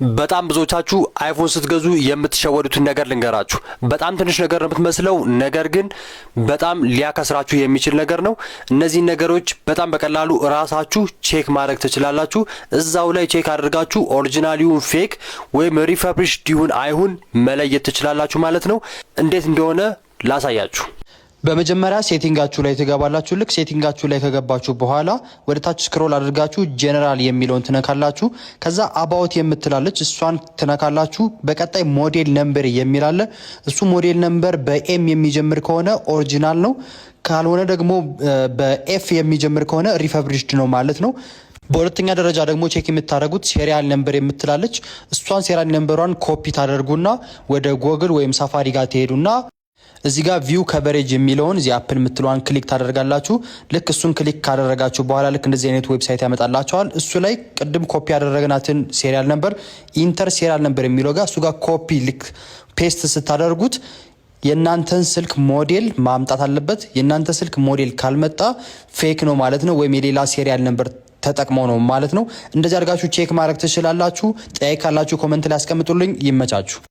በጣም ብዙዎቻችሁ iPhone ስትገዙ የምትሸወዱትን ነገር ልንገራችሁ። በጣም ትንሽ ነገር ነው የምትመስለው፣ ነገር ግን በጣም ሊያከስራችሁ የሚችል ነገር ነው። እነዚህን ነገሮች በጣም በቀላሉ ራሳችሁ check ማድረግ ትችላላችሁ። እዛው ላይ check አድርጋችሁ original ይሁን fake ወይም refurbished ይሁን አይሁን መለየት ትችላላችሁ ማለት ነው። እንዴት እንደሆነ ላሳያችሁ። በመጀመሪያ setting ኣችሁ ላይ ትገባላችሁ። ልክ setting ኣችሁ ላይ ከገባችሁ በኋላ ወደ ታች scroll አድርጋችሁ ጄኔራል የሚለውን ትነካላችሁ። ከዛ about የምትላለች እሷን ትነካላችሁ። በቀጣይ model number የሚል አለ። እሱ model number በ M የሚጀምር ከሆነ original ነው፣ ካልሆነ ደግሞ በ F የሚጀምር ከሆነ refurbished ነው ማለት ነው። በሁለተኛ ደረጃ ደግሞ check የምታደርጉት serial number የምትላለች፣ እሷን serial number ሯን copy ታደርጉና ወደ ጎግል ወይም Safari ጋር ትሄዱና እዚህ ጋር view coverage የሚለውን እዚህ Apple የምትለዋን click ታደርጋላችሁ። ልክ እሱን click ካደረጋችሁ በኋላ ልክ እንደዚህ አይነት website ያመጣላችኋል። እሱ ላይ ቅድም ኮፒ ያደረግናትን serial number enter serial number የሚለው ጋር እሱ ጋር ኮፒ ልክ paste ስታደርጉት የእናንተን ስልክ ሞዴል ማምጣት አለበት። የእናንተ ስልክ ሞዴል ካልመጣ fake ነው ማለት ነው፣ ወይም የሌላ serial number ተጠቅመው ነው ማለት ነው። እንደዚህ አድርጋችሁ check ማድረግ ትችላላችሁ። ጥያቄ ካላችሁ comment ላይ አስቀምጡልኝ። ይመቻችሁ።